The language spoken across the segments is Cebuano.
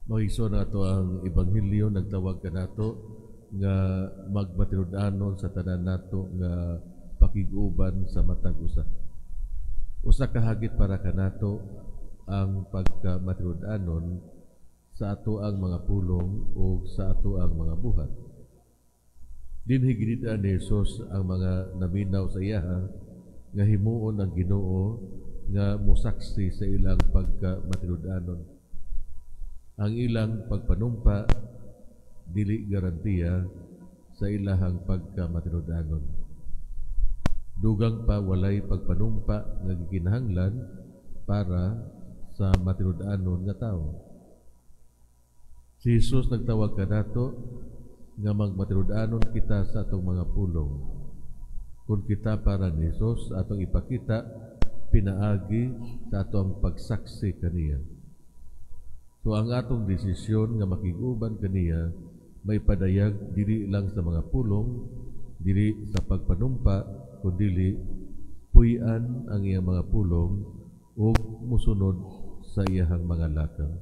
Mga igsoon, ato ang Ebanghelyo nagtawag kanato nga magmatinud-anon sa tanan nato nga pakig-uban sa matag usa. Usa ka hagit para kanato ang pagkamatinud-anon sa ato ang mga pulong o sa ato ang mga buhat. Dinhi ginid-an ni Jesus ang mga naminaw sa iyaha nga himuon ang Ginoo nga mosaksi sa ilang pagkamatinud-anon. Ang ilang pagpanumpa dili garantiya sa ilahang pagkamatinud-anon. Dugang pa, walay pagpanumpa nga gikinahanglan para sa matinud-anon nga tawo. Si Jesus nagtawag kanato nga magmatinud-anon kita sa atong mga pulong. Kung kita para ni Jesus, atong ipakita pinaagi sa atong pagsaksi kaniya. So ang atong desisyon nga makig-uban kaniya may padayag dili lang sa mga pulong, dili sa pagpanumpa, kundili puy-an ang iyang mga pulong ug musunod sa iyahang mga lakang.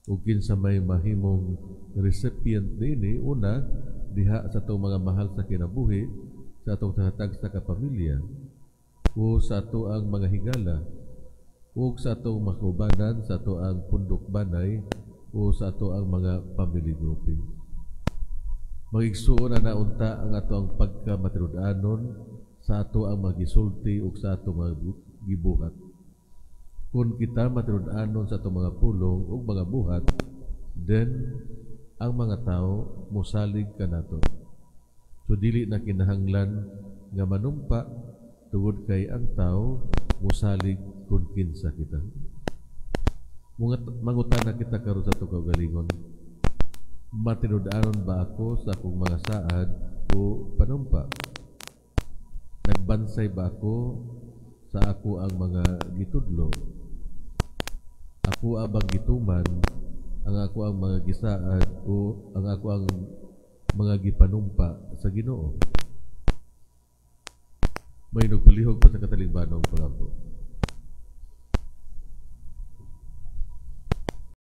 Ug kinsa may mahimong recipient niini? Una, diha sa atong mga mahal sa kinabuhi, sa atong tahatag sa kapamilya, o sa ato ang mga higala, ug sa atong makaubanan, sa ato ang pundok banay, o sa ato ang mga family grouping. Mga igsuon, ana unta ang ato ang pagkamatinud-anon sa ato ang magisulti ug sa ato mga gibuhat. Kung kita matinud-anon sa atong mga pulong ug mga buhat, then ang mga tao mosalig kanato. So dili na kinahanglan nga manumpa tungod kay ang tao mosalig kung kinsa kita. Mangutana kita karon sa atong kaugalingon. Matinud-anon ba ako sa akong mga saad o panumpa? Nagbansay ba ako sa ako ang mga gitudlo? Ako bang gituman ang ako ang mga gisaad o ang ako ang mga gipanumpa sa Ginoo? May nagpalihog pa sa katalingbanong pangampo.